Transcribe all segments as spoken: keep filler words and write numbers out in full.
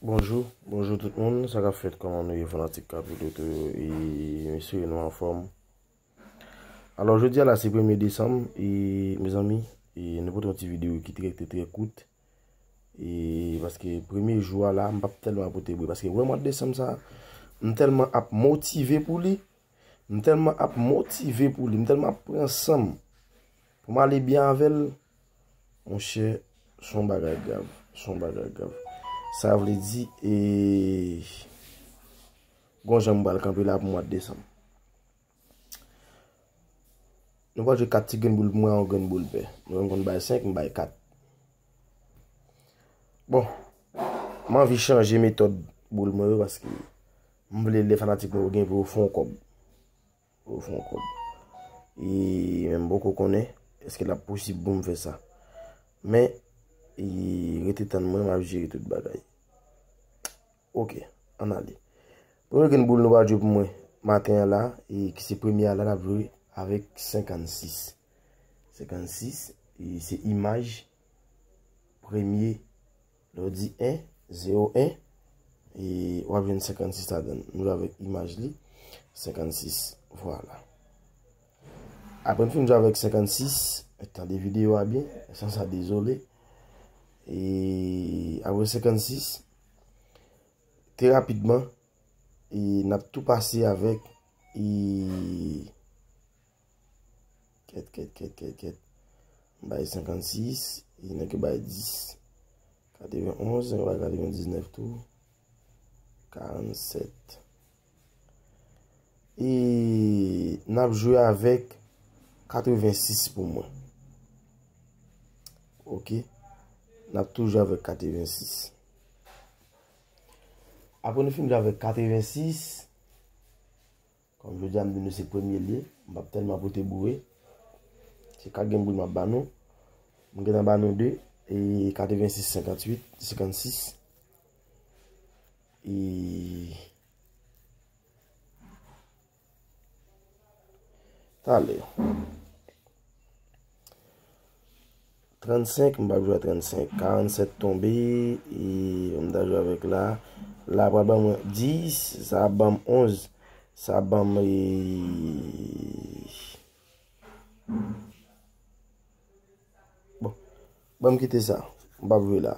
Bonjou, bonjou tout moun, sa k ap fèt, kòman nou ye fanatik Capiloto yo, e m espere nou anfòm. Alò, jodi a la se premye desanm, e mezanmi, e nou pote yon ti videyo ki trè, trè, trè kout, e paske premye jou a la, m p ap tèlman pote bri, paske wè mwa desanm sa, m tèlman ap motive pou li, m tèlman ap motive pou li, m tèlman ap pran san m pou m ale byen avè l, monchè, se yon bagay grav, se yon bagay grav. Sa vle di, e, gon jan m pral kanpe la pou mwa desanm. Nou pral jwe kat ti grenn boul pou mwen, yon grenn boul pè. Nou wè m konn bay senk, m bay kat. Bon, m anvi chanje metòd boul mwen yo paske m vle lè fanatik mwen yo gen pou yo fè yon kòb. Pou yo fè yon kòb. E men m poko konnen èske l ap posib pou m fè sa. Men, e rete tann mwen, m ap jere tout bagay. Ok, ann ale. Premye grenn boul nou pral jwe pou mwen maten an la, e ki se premye a la, n ap jwe avèk senkannsis. Senkannsis, e se imaj premye, lè w di en, zewo en, e w ap jwenn senkannsis ladan l. Nou jwe avèk imaj li, senkannsis, vwala. Apre n fin jwe avèk senkannsis, tande videyo a byen, san sa dezole. E apre senkannsis, trè rapidman, e n ap tou pase avèk, e kèt, kèt, kèt, kèt, kèt. M bay senkannsis, e nèg yo bay dis. Katrevenonz, nèg yo bay katrevendiznèf tou. Karannsèt. E n ap jwe avèk katrevensis pou mwen. Ok. N ap toujou avèk katrevensis. Apre nou fin jwe avèk katrevensis, kòm jodi a m di nou se premye l ye, m p ap tèlman pote boure. Se kat grenn boul m ap ba nou. M gentan ba nou de, e katrevensis, senkannwit, senkannsis. E talè. Trannsenk, m p ap jwe a trannsenk. Karannsèt tonbe, e m ta jwe avèk la. La pral ban mwen dis, sa ap ban m onz. Sa ap ban m, e, bon, ban m kite sa. M p ap jwe la.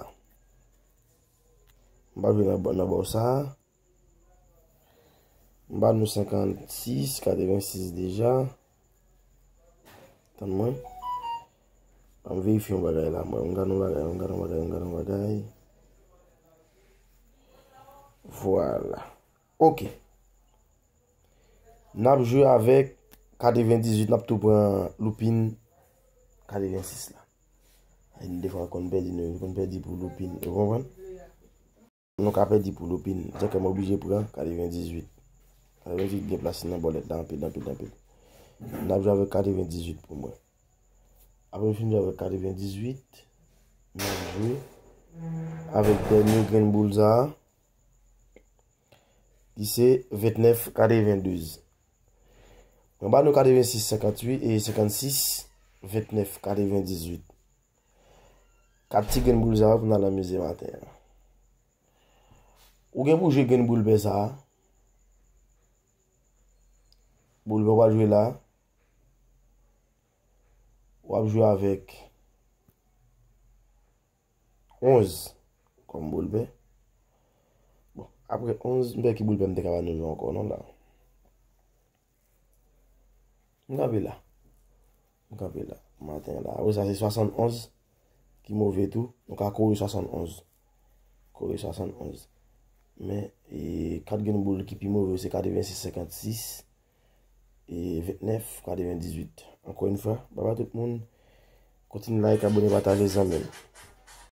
M p ap jwe nan, nan bò sa. M ba nou senkannsis, katrevensis deja. Tann mwen. An m verifye yon bagay la, mwen. M gade yon bagay, m gade yon bagay, m gade yon bagay. Vwala. Ok. N ap jwe avèk katrevendizuit, n ap tou pran loupin katrevensis la. Ay, nou defwa konn pèdi, nou konn pèdi pou loupin, ou konprann? Nou ka pèdi pou loupin, sa fè m oblije pran katrevendizuit. Katrevendizuit gen plas nan bòlèt la anpil, anpil, anpil. N ap jwe avèk katrevendizuit pou mwen. Apre n fin jwe avèk katrevendizuit, n ap jwe avèk dènye grenn boul sa a, ki se ventnèf katrevendouz. Mwen ba nou katrevensis senkannwit e senkannsis, ventnèf katrevendizuit. Kat ti grenn boul sa yo pou n al anmize maten an. Ou gen pou jwe grenn boul pè sa a. Boul pè w pral jwe la. W ap jwe avèk onz kòm boul pè. Bon, apre onz, m pè ki boul pè m te ka ba nou jwe ankò non la. M kanpe la. M kanpe la. Maten la. Apre sa, se swasannonz ki move tou. Nou ka kore swasannonz. Kore swasannonz. Men, e, kat grenn boul ki pi move, se katrevensis senkannsis. E ventnèf katrevendizuit. Ankò yon fwa, babay tout moun. Kontinye like, abone, pataje, zanmi m.